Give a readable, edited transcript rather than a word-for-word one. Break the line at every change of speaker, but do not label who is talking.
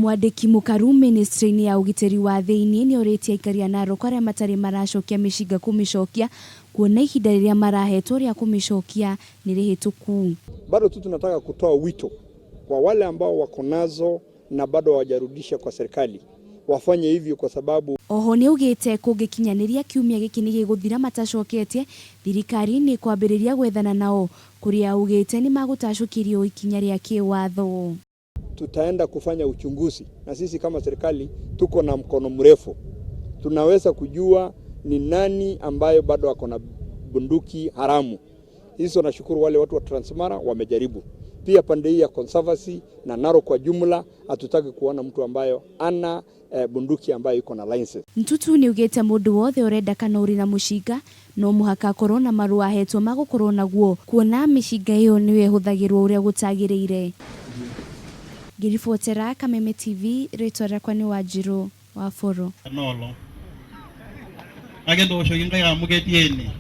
Mwandĩki mũkaru ministry-inĩ ya ũgitĩri wa thĩinĩ nĩ orĩtie aikari a Narok arĩa matarĩ maracokia mĩcinga kũmĩcokia kuona ihinda rĩrĩa marahetwo rĩa kũmĩcokia nĩ rĩhĩtũku.
Bado tu tunataka kutoa wito kwa wale ambao wako nazo na bado hawajarudisha kwa serikali wafanye hivyo kwa sababu
Oho nĩaugĩte kũngĩkinyanĩria kiumia gĩkĩ nĩgĩgũthira matacoketie, thirikari nĩ ĩkwambĩrĩria gwethana nao kũrĩa augĩte nĩmagũtacũkĩrio ikinya rĩa kĩwatho.
Tutaenda kufanya uchunguzi na sisi kama serikali tuko na mkono mrefu, tunaweza kujua ni nani ambayo bado ako na bunduki haramu. Hizo nashukuru wale watu wa Transmara wamejaribu pia pande hii ya Conservancy na Narok kwa jumla, hatutaki kuona mtu ambayo ana bunduki ambayo iko na license.
Ntutu nĩaugĩte mũndũ wothe ũrenda kana ũrĩ na mũcinga no mũhaka akorwo na marũa ahetwo ma gũkorwo naguo kuona mĩcinga ĩyo nĩyo ĩhũthagĩrwo ũrĩa gũtagĩrĩire. Ngĩribotera Kameme TV, rĩtwa rĩakwa nĩ Wanjirũ wa Bũrũ.
Enoolong. Kake ntooshoki nkaik amu ketii ene.